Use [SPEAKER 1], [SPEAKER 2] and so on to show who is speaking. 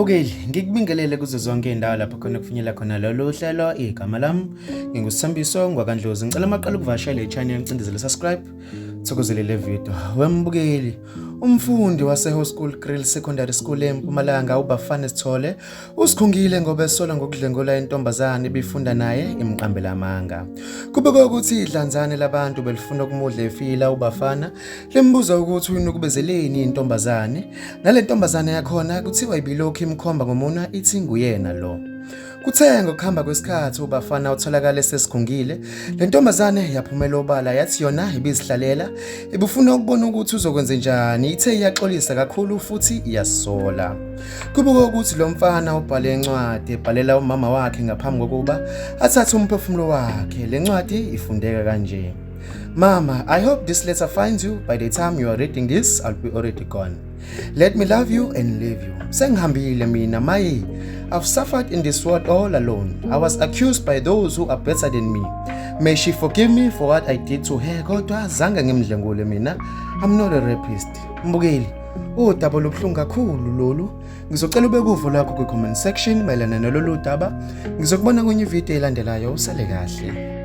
[SPEAKER 1] Mbukeli, ngikubingelele kuzo zonke indawo lapho khona kufinyela khona lolu hlelo. Igama lami nginguSithembiso ngwakaNdlozi. Ngicela maqala ukuvakashela i-channel ngicindezele subscribe, thokozele le video. Wembukeli, umfundi wase-Hoërskool Kriel Secondary School eMpumalanga uBafana Sithole usikhungile ngoba esola ngokudlwengula intombazane ebifunda naye imqambela amanga. Kubikwa ukuthi idlanzane labantu belifuna ukumudla efila uBafana limbuza ukuthi uyinukubezeleni intombazane. Nale ntombazane yakhona kuthiwa ibilokhu imkhomba ngomunwa ithi nguyena lo. Kuthe ngokuhamba kwesikhathi uBafana utholakale sesikhungile. Le ntombazane yaphumela obala yathi yona ibizihlalela ibufuna ukubona ukuthi uzokwenze njani. Ithe iyaxolisa kakhulu futhi iyasola. Kubukwa ukuthi lo mfana ubhale incwadi ebhalela umama wakhe ngaphambi kokuba athathe umphefumulo wakhe. Le ncwadi ifundeka kanje. Mama, I hope this letter finds you. By the time you are reading this, I'll be already gone. Let me love you and leave you. Sengihambile mina maye. I've suffered in this world all alone. I was accused by those who are better than me. May she forgive me for what I did to her. Kodwa zange ngimdlengule mina. I'm not a rapist. Mbukeli, udaba olubuhlungu kakhulu lolu. Ngizocela ubeke uvo lwakho kwi-comment section mayelana nalolu daba. Ngizokubona kwenye ividiyo elandelayo. Usale kahle.